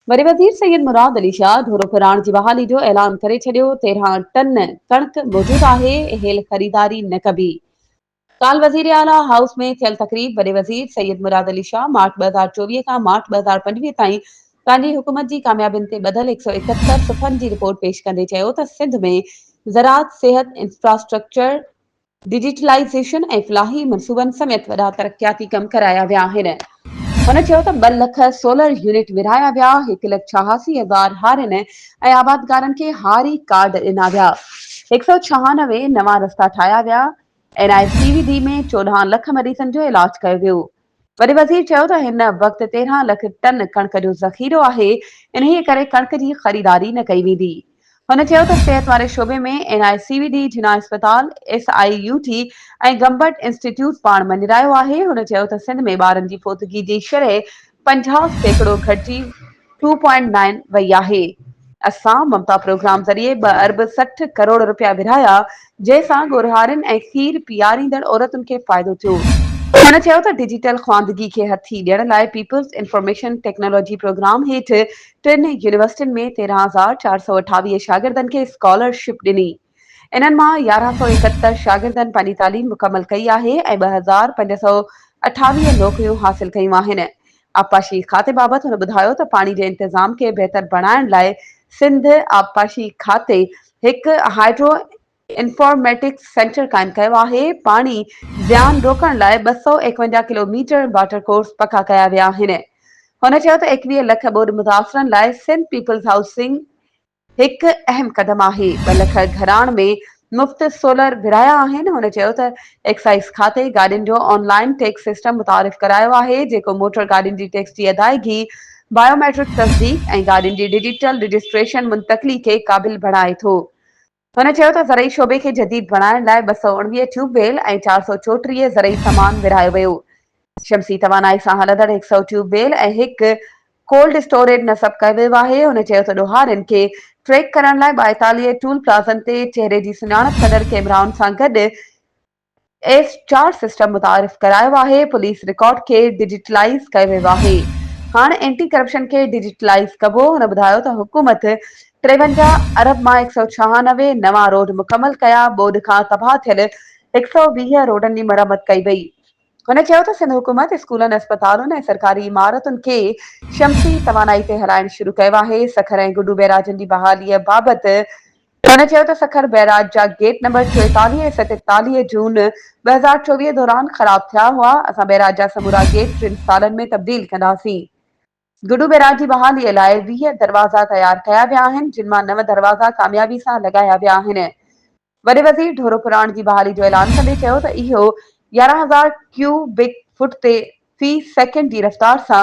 وڏي وزير سيد مراد علي شاهه ڍورو پراڻ جي بحالي جو اعلان ڪري ڇڏيو، 13 ٽن ڪڻڪ موجود آهي، هيل خريداري نه ڪبي. ڪالهه وزيراعليٰ هائوس ۾ ٿيل تقريب وڏي وزير سيد مراد علي شاهه مارچ 2024 کان مارچ 2025 تائين پنهنجي حڪومت جي ڪاميابين تي ٻڌل 171 صفحن جي رپورٽ پيش ڪندي چيو ته سنڌ ۾ زراعت، صحت، انفراسٽرڪچر، ڊجيٽلائيزيشن ۽ فلاحي منصوبن سميت وڏا ترقياتي ڪم ڪرايا ويا آهن. هن چيو ته ٻه لک سولر يونٽ ورهايا ويا، هڪ لک 86 هزار هارين ۽ آبادگارن کي هاري ڪارڊ ڏنا ويا، هڪ سئو 96 نوان رستا ٺاهيا ويا، N I C V D ۾ 14 lakh مريضن جو علاج ڪيو ويو. وڏي وزير چيو ته هن وقت 13 لک ٽن ڪڻڪ جو ذخيرو آهي، انهيء ڪري ڪڻڪ جي خريداري نه ڪئي ويندي. هن چيو ته صحت واري شعبي ۾ N I C V D, Jinnah اسپتال، S I U T ۽ Gambat institute پاڻ مڃرايو آهي. هن چيو ته سنڌ ۾ ٻارن جي فوتگي جي شرح 50% گهٽجي ٽو پوائنٽ نائن وئي آهي. اسان ممتا پروگرام ذريعي ٻه ارب 60 ڪروڙ رپيا ورهايا، جنهن سان ڳورهارين ۽ کير پياريندڙ عورتن کي فائدو ٿيو. هن چيو ته ڊجيٽل خواندگي کي هٿي ڏيڻ لاء پيپلز انفارميشن ٽيڪنالاجي پروگرام هيٺ ٽن يونيورسٽين ۾ 13,428 شاگردن کي اسڪالرشپ ڏني. انهن مان 1171 شاگردن پنهنجي تعليم مڪمل ڪئي آهي ۽ 2528 نوڪريون حاصل ڪيون آهن. آبپاشي کاتي بابت هن ٻڌايو ته پاڻي جي انتظام کي بهتر بڻائڻ لاء سنڌ آبپاشي کاتي هڪ هائيڊرو انفارميٽڪس سينٽر قائم ڪيو آهي، پاڻي زيان روڪڻ لاء 251 ڪلوميٽر واٽر ڪورس پڪا ڪيا ويا آهن. هن چيو ته 21 لک ٻوڏ متاثرن لاء سنڌ پيپلز هائوسنگ هڪ اهم قدم آهي، ٻه لک گهراڻ ۾ مفت سولر ورهايا آهن، هن چيو ته ايڪسائيز کاتي گاڏين جو آن لائين ٽيڪس سسٽم متعارف ڪرايو آهي، جيڪو موٽر گاڏين جي ٽيڪس جي ادائيگي، بايوميٽرڪ تصديق ۽ گاڏين جي ڊجيٽل رجسٽريشن منتقلي کي قابل بڻائي ٿو. هن چيو ته زرعي شعبي کي جديد بڻائڻ لاء 219 ٽيوب ويل ۽ 434 زرعي سامان ورهايو ويو، شمسي توانائي سان هلندڙ هڪ سئو ٽيوب ويل ۽ هڪ ڪولڊ اسٽوريج نصب ڪيو ويو آهي. هن چيو ته ڏوهارين کي ٽريڪ ڪرڻ لاء 42 ٽول پلازن تي چهري جي سڃاڻپ ڪندڙ ڪيمرائن سان گڏ ايس چار سسٽم متعارف ڪرايو آهي، پوليس رڪارڊ کي ڊجيٽلائيز ڪيو ويو آهي، هاڻ اينٽي ڪرپشن کي ڊجيٽلائيز ڪبو. هن ٻڌايو ته حڪومت 53 ارب مان 196 نوان روڊ مڪمل ڪيا، ٻوڏ کان تباهه ٿيل 120 روڊن جي مرمت ڪئي وئي. هن چيو ته سنڌ حڪومت اسڪولن، اسپتالن ۽ سرڪاري عمارتن کي شمسي توانائي تي هلائڻ شروع ڪيو آهي، سکر ۽ گڊو بئراجن جي بحالي بابت هن چيو ته سکر بئراج جا گيٽ نمبر 44 ۽ 47 جون 2024 دوران خراب ٿيا هئا، اسان بئراج جا سمورا گيٽ ٽن سالن ۾ تبديل ڪنداسين. گڊو بئراج جي بحالي لاء 20 دروازا تيار ڪيا ويا آهن، جن مان نو دروازا ڪاميابي سان لڳايا ويا آهن. وڏي وزير ڍورو پراڻ جي بحالي جو اعلان ڪندي چيو ته اهو 11 هزار ڪيو بڪ فٽ تي في سيڪنڊ جي رفتار سان